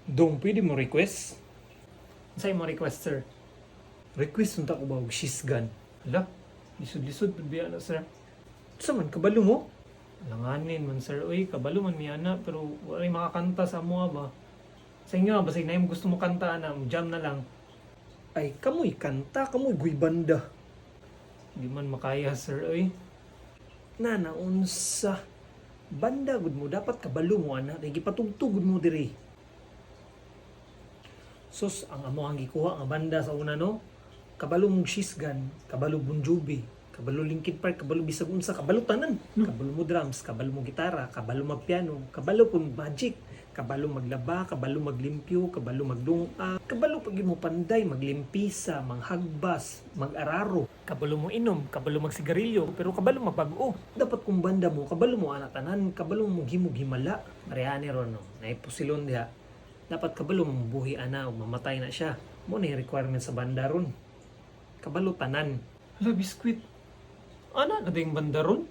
Dong, pwede mo request? Sa'yo mo request, sir? Request unta ko ba og She's Gone? Hala, lisod-lisod pud biya na, sir. Sa man kabalo mo? Langanin man, sir. Uy, kabalo man mi ana, pero walay makakanta sa amoa ba. Sa inyo, basig na yung gusto mo kanta ana, jam na lang. Ay, kamoy kanta, kamoy guy banda. Di man makaya, sir, uy. Na naunsa. Banda gud mo, dapat kabalo mo ana, kay gipatugtog gud mo diri. Sus, ang amo ang gikuha nga banda sa una, no? Kabalo mong She's Gone, kabalo Bon Jovi, kabalo Linkin Park, kabalo bisag unsa, kabalo tanan. Kabalo mo drums, kabalo mo gitara, kabalo magpiano, kabalo pun magic, kabalo maglaba, kabalo maglimpyo, kabalo magdunga, kabalo pag mo panday, maglimpisa, manghagbas, mag-araro, kabalo mo inom, kabalo magsigarilyo, pero kabalo magbag-o. Dapat kung banda mo, kabalo mo ana tanan, kabalo mo himog himala. Mariani ron, no, naipusilon diha. Dapat kabalo mo buhi ana o mamatay na siya. Mo na yung requirement sa banda ron. Kabalo tanan. Hala, biskwit. Ana na yung banda ron?